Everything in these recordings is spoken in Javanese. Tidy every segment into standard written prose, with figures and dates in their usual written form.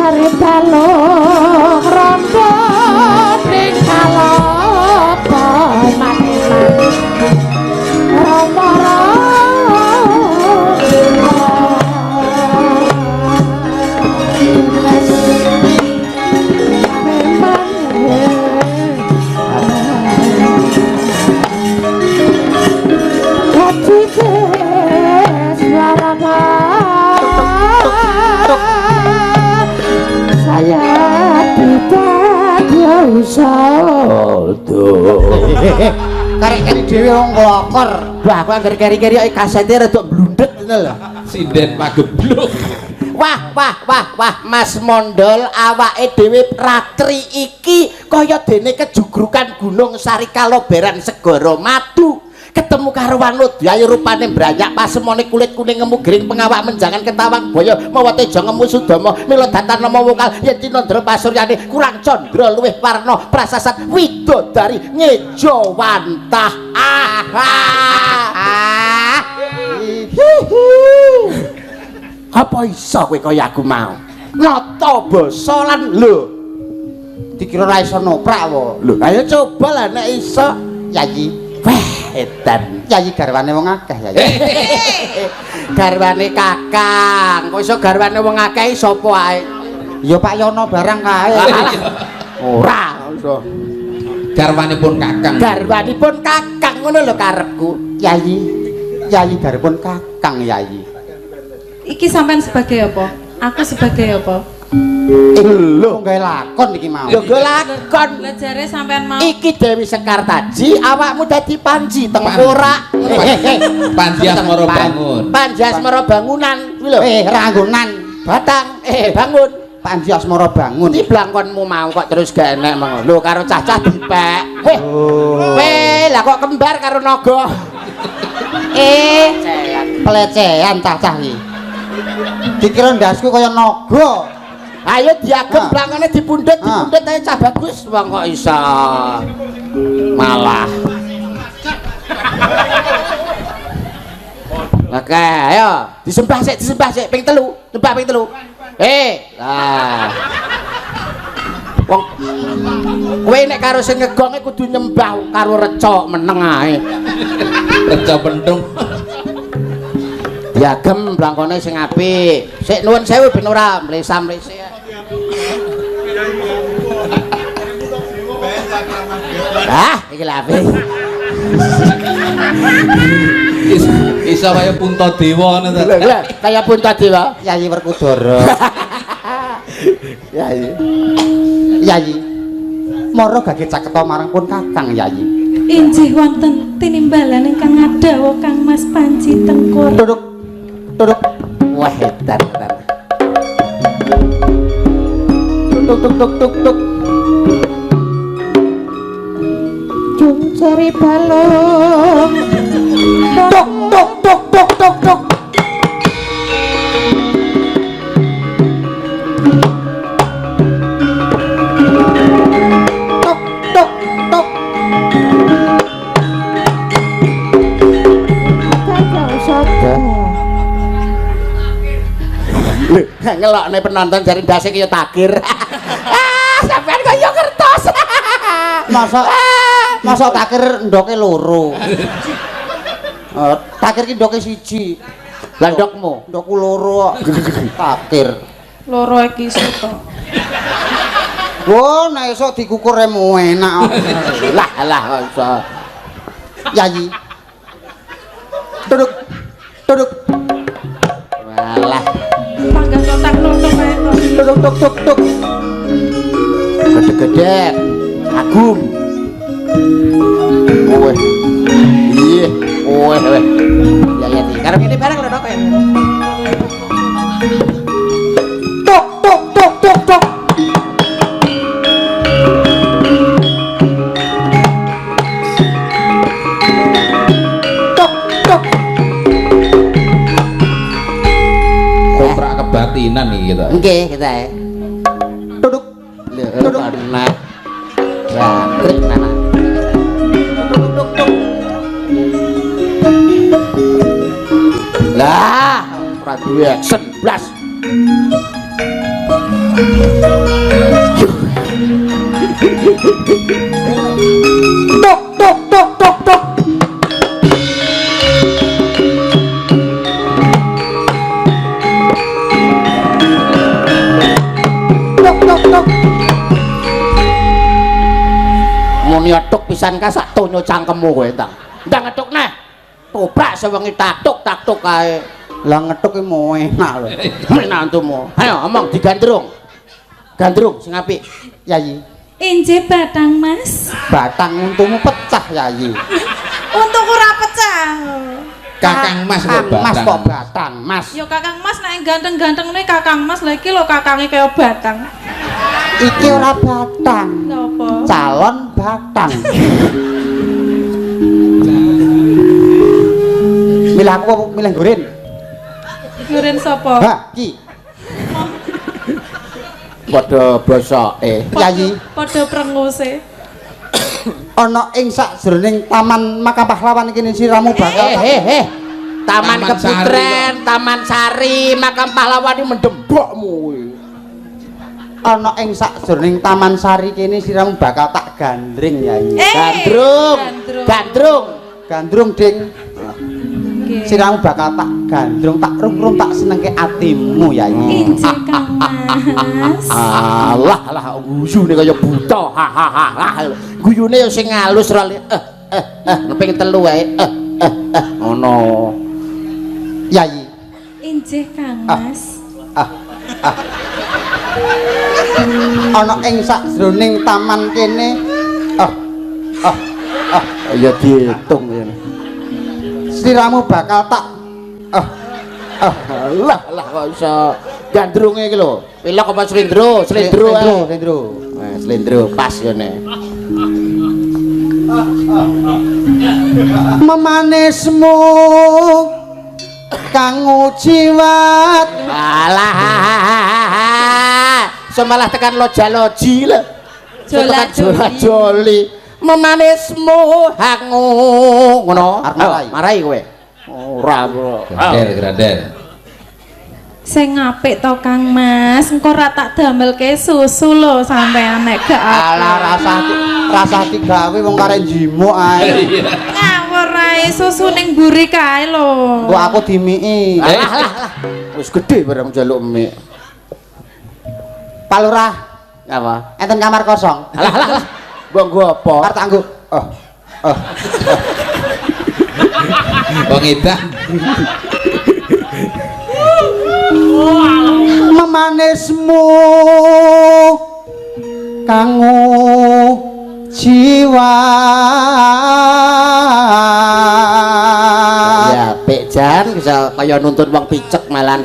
Cari balung rondo ning kalapa maneman Rama. Saya tidak usah. Karek-keri dhewe wong nglokor. Wah, aku anggar keri-keri kok kasete rada blundhet ngono lho. Sinden pagebluk. Wah, wah, wah, wah, Mas Mondol, awake dhewe ratri iki kaya dene kejugrukan Gunung Sarikaloberan Segara Madu. Ketemu karo Wanodya rupane mbranyak pasemone kulit kuning ngemu gering pengawak menjangan ketawang boyo mawa teja ngemu sudama mila datan nama wokal yen cinandra pasuryane kurang candra luwih warna prasasat widodari ngeja wantah. Ah, ah. Apa iso kowe kaya aku mau nata basa lan lho Dikira ora iso noprak wae. Lho ayo coba lah nek iso. Yayi. Wah, edan. Yayi garwane wong akeh yayi. Garwane Kakang. Kok iso garwane wong akeh sapa ae? Ya Pak Yono barang kae. Ora iso. Garwanipun Kakang. Garwanipun Kakang ngono lho karepku. Yayi. Yayi garwanipun Kakang yayi. Iki sampean sebagai apa? Aku sebagai apa? Lho, gawe lakon iki mau. Lho gawe lakon. Lah jare sampean mau. Iki Dewi Sekartaji, awakmu dadi Panji tengkorak. Panji Asmara Bangun. Panji Asmara Bangunan kuwi lho. Ranggonan. Batang, bangun. Panji Asmara Bangun. Iki blangkonmu mau kok terus gak enek mau. Lho karo cacah dipek. Weh. Weh, lah kok kembar karo naga. Pelecehan cacah iki. Dikira ndasku kaya naga. Ayo diagem blangkone dipundhut, dipundhut ae cah bagus wong kok iso. Malah. Oke, ayo disembah sik ping 3, sembah ping 3. Lah. Wong kowe nek karo sing ngegonge kudu nyembah karo reca meneng ae. Reca pentung. Diagem blangkone sing apik. Sik nuwun sewu ben ora mlesa-mlese. Ah, iki lha apik. Iso kaya Puntadewa ngono ta. Lho, kaya Puntadewa. Yayi Werkudara. Yayi. Yayi. Mara gage caketa marang pun Kakang Yayi. Injih wonten tinimbalan ingkang ngadhawa Kang Mas Panji Tengkur. Duduk. Duduk. Wah, edan tenan. Tuk tuk tuk tuk tuk. Cari balung. Tuk tuk tuk tuk tuk tuk. Tuk tuk tuk. Lho, ngelokne penonton jare ndase kaya takir. Ah, sampean kaya kertas. Masa takir ndoke loro. Takir ki ndoke siji. Lah ndokmu? Ndokku loro kok. Takir. Loro iki iso to. Wo, nek esuk dikukur remu enak. Lah lah kok iso. Yayi. Duduk. Duduk. Walah. Panggah totak nutuk ae to. Duduk tuk tuk tuk. Gede-gede. Agung. Weh. Iya, weh weh. Ya ya iki. Karo kene bareng lho kowe. Tuk tuk tuk tuk tuk. Tuk tuk. Kontrak kebatinan iki kita. Nggih, kita. Duduk. Duduk. Nah. Jangkrik nana. Tuk tuk tuk. Lah, ora duwe action blas. Tok tok tok tok tok. Tok tok tok. Muni tok pisan ka sak tonyo cangkemmu kowe ta. Ndang ngetuk neh. Tobrak sewengi tatuk taktuk kae. Lah ngetuk ki mo enak lho. Enak untumu. Ayo omong digandrung. Gandrung sing apik. Yayi, Injih Batang Mas. batang untumu pecah Yayi. Untuku ora pecah. Kakang Mas kok Kang Mas batang. kok batang Mas. Ya Kakang Mas nek ganteng-ganteng nih Kakang Mas lha iki lho kakange kaya batang. Iki ora batang. Napa? Calon batang. Milih aku apa milih Gurin? Gurin sapa? Ha, ki. Padha bosoke. Yayi, Padha prenguse. ana ing sakjroning Taman Makam Pahlawan kene siramu bakal Taman Taman Keputren, Taman Sari, Makam Pahlawan iki mendembokmu kuwi. Ana ing sakjroning Taman Sari kene siramu bakal tak gandring Yayi. Gandrung, gandrung. Gandrung ding. Nggih. Siramu bakal tak gandrung, tak rung-rung, tak senengke atimu Yayi. Injih Kang Mas. Alah alah guyune kaya buta. Ha ha ha ha. Guyune ya sing halus ra ping telu wae. Ngono. Yayi. Injih Kang Mas. Ah. Ah. Ana ing sakjroning taman kene ah ah ah Ya diitung ya. Sliramu bakal tak ah ah Alah alah kok iso gandrunge iki lho. Pilok apa slendro? Slendro ae. slendro. Nah, slendro pas ngene. Memanismu kang ujiwat. Alah. So malah tekan loja-loji lho. So tekan jola-joli. Memanismu hangu ngono. Arep marai. Marai kowe. Ora, bro. Grandel, grandel. Sing apik to Kang Mas, engko ora tak damelke susu lho sampean nek gak apik. Alah rasah digawe wong karek njimuk ae. Ngawur ae susu ning mburi kae lho. Kok aku dimiki. Alah alah alah. Wis gedhe barang njaluk mie. Pak Lurah, Apa? enten kamar kosong. Alah alah alah. Mbok nggo apa? Arep tak nggo. Oh. Oh. Wong edan. Memanismu kang jiwa. Ya apik jan bisa kaya nuntun wong picek malan.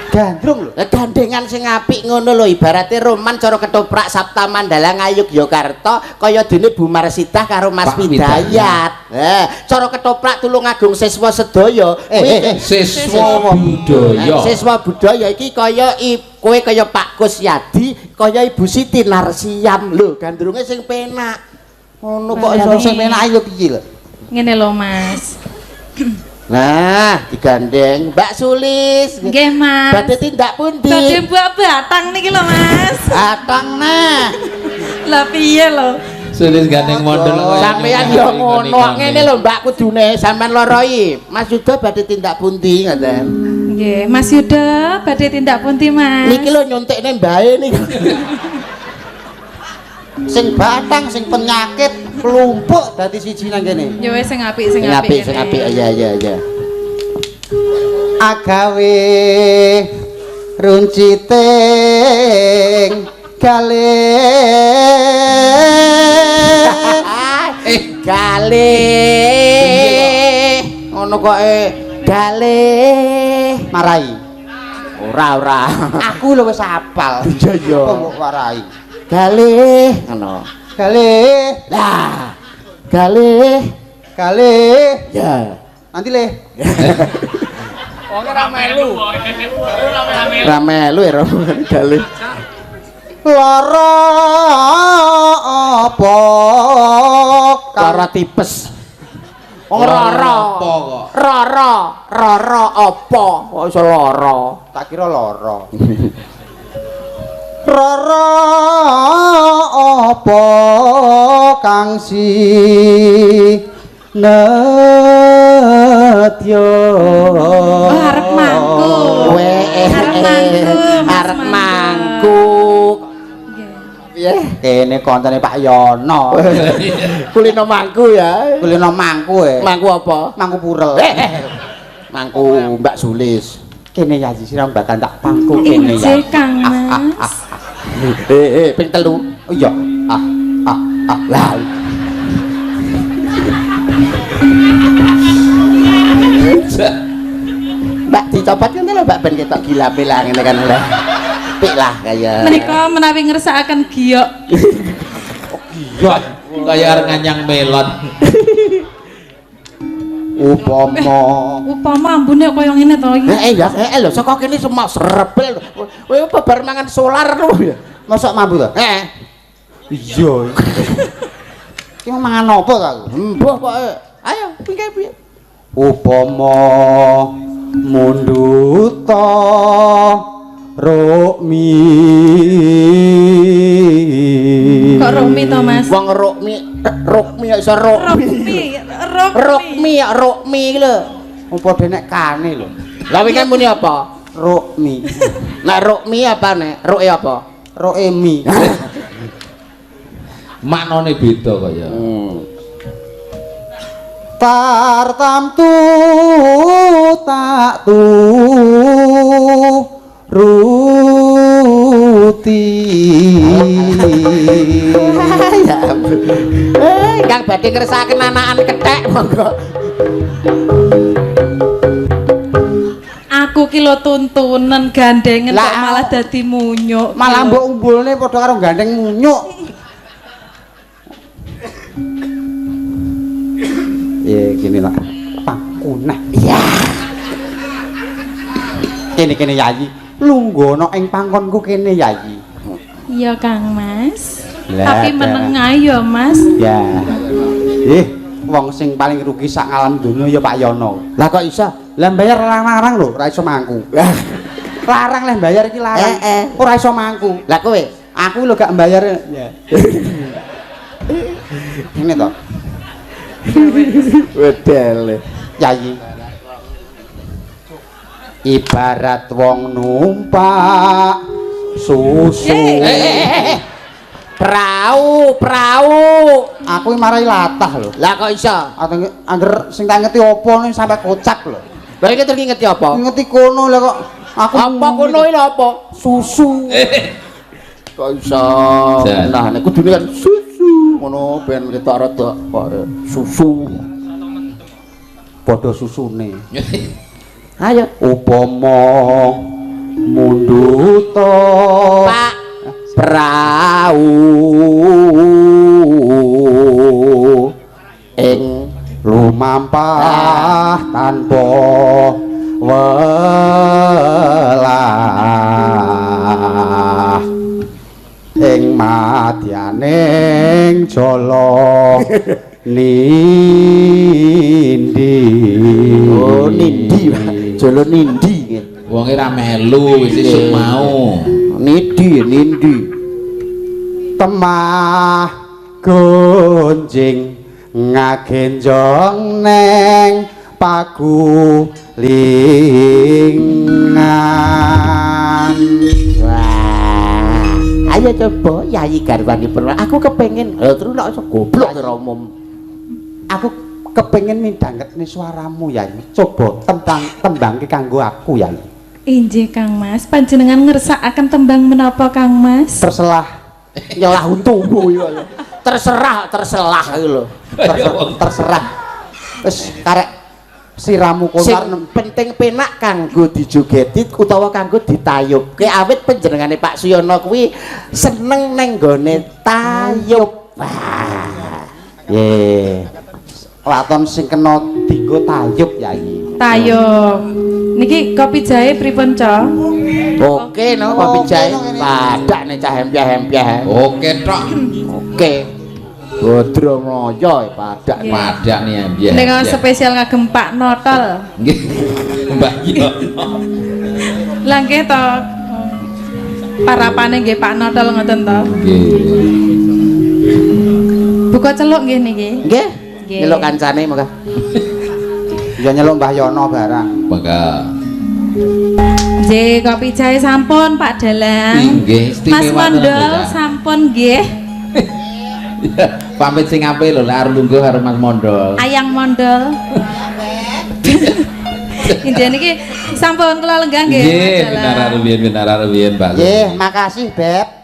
Gandrung lho. Lah gandengan sing apik ngono lho ibarate roman cara ketoprak Sapta Mandala Ngayogyakarta kaya dene Bu Marsitah karo Mas Pak Widayat. Cara ketoprak Tulungagung siswa sedaya kuwi Siswa budaya. Siswa budaya iki kaya kowe kaya Pak Kusyadi, kaya Ibu Siti Narsiam lho, gandrunge sing penak. Ngono kok iso Sing penak yo piye lho? Ngene lho Mas. Nah, digandeng Mbak Sulis. Nggih Mas. Badhe tindak pundi? Badhe buak batang niki lho Mas. Batang nah. Lah piye lho? Sulis gandeng mondol kaya Sampeyan yo ngono ngene lho Mbak kudune sampean loroi. Mas Yuda badhe tindak pundi ngoten. Nggih, Mas Yuda badhe tindak pundi Mas? Niki lho nyuntikne mbae niki. Sing batang sing penyakit klumpuk dadi siji nang kene. Ya wis sing apik sing Sing apik. apik sing apik iya iya iya. Agawe runciting gale. Gale. Ngono kok gale. Marai. Ora ora. Aku lho wis apal. Iya iya. Kok mbok warai. Gale ngono. Gale. Lah. Gale. Gale. Ya. Nanti le. Wong ora melu. Ora melu ya gale. Lara apa? Lara tipes. Wong Lara rara. apa kok? Rara, rara apa? Kok iso lara? Tak kira lara. Rara apa kang si nedya? Oh, arep mangku. Arep mangku, Mas Arep Mandul. mangku. Nggih. Piye? Kene koncone Pak Yono. Kulino mangku ya. Kulino mangku e. Mangku apa? Mangku purel. Mangku Mbak Sulis. Kene ya sira bakal tak pangku kene ya. Injih Kang Mas. Ping 3. Oh iya. Ah ah ah. Lah. Mbak dicopot ngene lho Mbak ben ketok gilape lah ngene kan lah. Pik lah kaya. Menika menawi ngersakaken giyok. Iya, kaya arep nganyang melon. Upama Upama ambune kaya ngene to iki. Ya, lho saka kene semua srebel. Kowe apa bar mangan solar lho ya. Mosok mampu to? Heeh. Iya. Ki mau mangan apa ta aku? Embuh pokoke. Ayo, piye piye. Upama munduta rukmi. Kok rukmi to Mas? Wong rukmi, rukmi ya iso rukmi. Rukmi, rukmi. Rukmi ya rukmi iki lho. Apa dene kane lho. Lah wingi muni apa? Rukmi. Nek rukmi apa nek? Ruke apa? Rukmi. Maknane beda kaya. Tartamtu tak tu ruti. Ya ampun. Kang badhe ngersakaken anakan kethek monggo. Aku ki lho tuntunen gandengen Lah, kok malah dadi munyuk. Malah mbok umbulne padha karo gandeng munyuk. Ya gini lah. Pangkunah. Iya. Kene-kene Yayi, lungguh ing pangkonku kene Yayi. Iya Kang Mas. Lah, Tapi meneng ae ya Mas. Ya. Wong sing paling rugi sak alam donya ya Pak Yono. Lah kok iso? Lah bayar larang-larang lho, ora iso mangku. Larang leh bayar iki larang. Ora iso mangku. Lah kowe? Aku lho gak mbayar. Ya. Ini to. Wedel. Yayi. Ibarat wong numpak susu. Prau, prau. Aku iki marai latah lho. Lah kok iso? Angger sing tak ngerti opo ning sampe kocap lho. Lah iki terus ngerti apa? Ngerti kono lho kok. Aku apa kono iki lho apa? Susu. Kok iso? Nah, nek kudune kan susu ngono ben ketok rada kok susu. Padha susune. Ayo upama munduta Pak prau ing lumampah tanpa welah ing madyaning jala nindi. Oh nindi Pak, jala nindi nggih. Wonge ra melu wis isuk mau. Nindi nindi. Temah gonjing ngagenjong neng pagulingan. Wah, ayo coba Yayi garwanipun. Aku kepengin, terus nek iso goblok ora umum. Aku kepengin midhangetne suaramu Yayi. Coba tembang tembangke kanggo aku Yayi. Injih Kang Mas, panjenengan ngersakaken tembang menapa Kang Mas? Terselah. Nyelah untumu iki. Terserah, terselah iki lho. Terserah. Wis karek siramu Sing konar penting penak kanggo dijogeti utawa kanggo ditayubke awit panjenengane Pak Suyono kuwi seneng neng gone tayub. Wah. Ye. Waton sing kena dinggo tayub Yayi. Tayub. Niki kopi jahe pripun, Cok? Oke no kopi jahe. Padakne cah hempiah-hempiah. Oke tok. Oke. Bodro mloyo padak. Padak nih hempiah. Nika spesial kagem Pak Notol. Nggih. Mbak Yono. Lah nggih to. Parapane nggih Pak Notol ngoten to. Nggih. Buka celuk nggih niki. Nggih. Nggih. Nyeluk kancane monggo. Ya nyeluk Mbah Yono barang. Mangga. Nggih, kopi jahe sampun Pak Dalang. Nggih, Mas istimewa tenan, Mondol Mbak. sampun nggih. Pamit sing apik lho, lek arep lungguh karo Mas Mondol. Ayang Mondol. Nggih niki sampun kula lenggah nggih. Nggih, Mas Dalang. pinara rumiyin, pinara rumiyin, Mbak. Nggih, makasih, Beb.